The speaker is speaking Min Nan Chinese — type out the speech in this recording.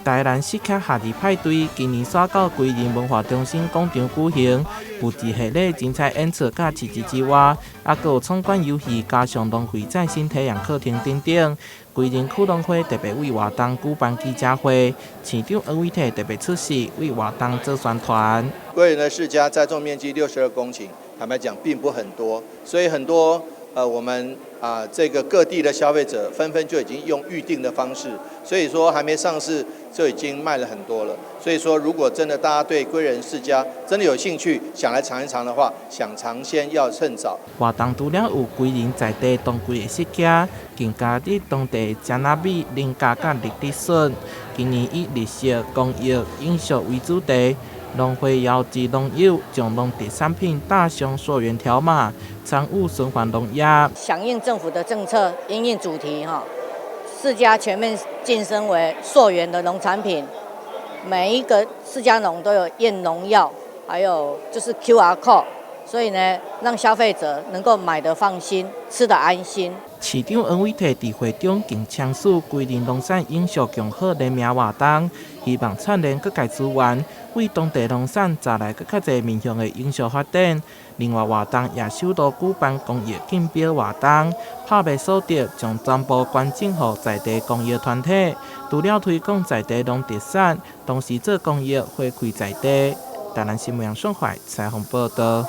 台南釋迦夏日派對今年煞到歸仁文化中心廣場舉行，有一系列精彩演出佮市集之外，猶閣有闖關遊戲，加上農廢再生體驗課程等等。歸仁區農會特別為活動舉辦記者會，市長黃偉哲特別出席為活動做宣傳。歸仁的釋迦栽種面積62公頃，坦白講並不很多，所以很多我們啊這個各地的消費者紛紛就已經用預定的方式，所以說還沒上市就已經賣了很多了。所以說，如果真的大家對歸仁釋迦真的有興趣，想來嘗一嘗的話，想嘗鮮要趁早。活動除了有歸仁在地當季的釋迦，更加入當地漿仔米、菱角佮綠竹筍。今年以綠色公益永續為主題，農會邀集農友將農特產品打上溯源條碼，參與循環農業。響應政府的政策，因應主題哈，釋迦全面晉升為溯源的農產品，每一個釋迦農都有驗農藥，還有就是 QR code，所以呢，讓消費者能夠買得放心，吃得安心。市長黃偉哲佇會中更簽署歸仁農產永續共好聯名活動，希望串聯各界資源，為當地農產帶來閣較濟面向的永續發展。另外，活動也首度舉辦公益競標活動，拍賣所得將全部捐贈予在地公益團體，除了推廣在地農特產，同時做公益回饋在地。台南新聞楊順懷採訪報道。